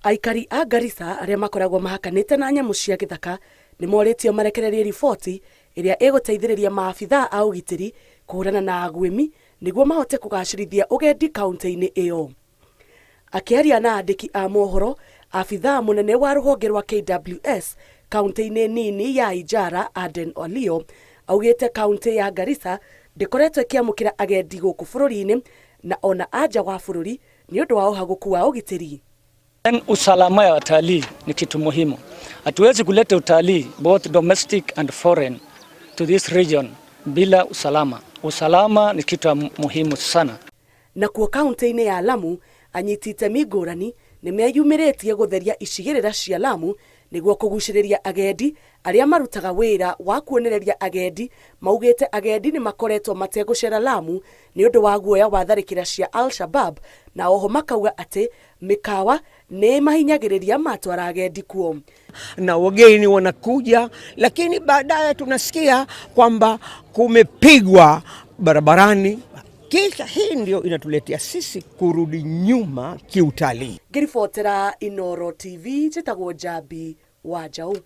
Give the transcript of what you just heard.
Aikari a Garissa arĩa makoragwo mahakanĩte na nyamũ cia gĩthaka nĩ morĩtio marekererie riboti ĩrĩa ĩgũteithĩrĩria maabithaa a ũgitĩri kũhũrana na aguĩmi nĩguo mahote kũgacĩrithia ũgendi kaunti-inĩ ĩyo. Akĩaria na andĩki a mohoro, abithaa mũnene wa rũhonge rwa KWS kaunti-inĩ nini ya Ijara Aden Olio augĩte kaunti ya Garissa ndĩkoretwo ĩkĩamũkĩra agendi gũkũ bũrũri-inĩ na ona a nja wa bũrũri nĩ ũndũ wa ũhagũku wa ũgitĩri. Usalama ya watalii ni kitu muhimu. Hatuwezi kuleta utalii both domestic and foreign to this region bila usalama. Usalama ni kitu muhimu sana. Nakuo kaunti-inĩ ya Lamu, anyiti itemi ngũrani nĩ meyumĩrĩtie gũtheria icigĩrĩra cia Lamu nĩguo kũgucĩrĩria agendi. Arĩa marutaga wĩra wa kuonereria agendi maugĩte agendi nĩ makoretwo mategũcera Lamu nĩ ũndũ wa guoya wa tharĩkĩra cia Al-Shabab, na oho makauga atĩ mĩkawa nĩ ĩmahinyagĩrĩria matwara agendi kuo. Na wageni wanakuja, lakini baadaye tunasikia kwamba kumepigwa barabarani. Kisha hii ndio inatuletea sisi kurudi nyuma kiutalii. Ngĩribotera Inooro TV, njĩtagwo Njambi wa Njaũ.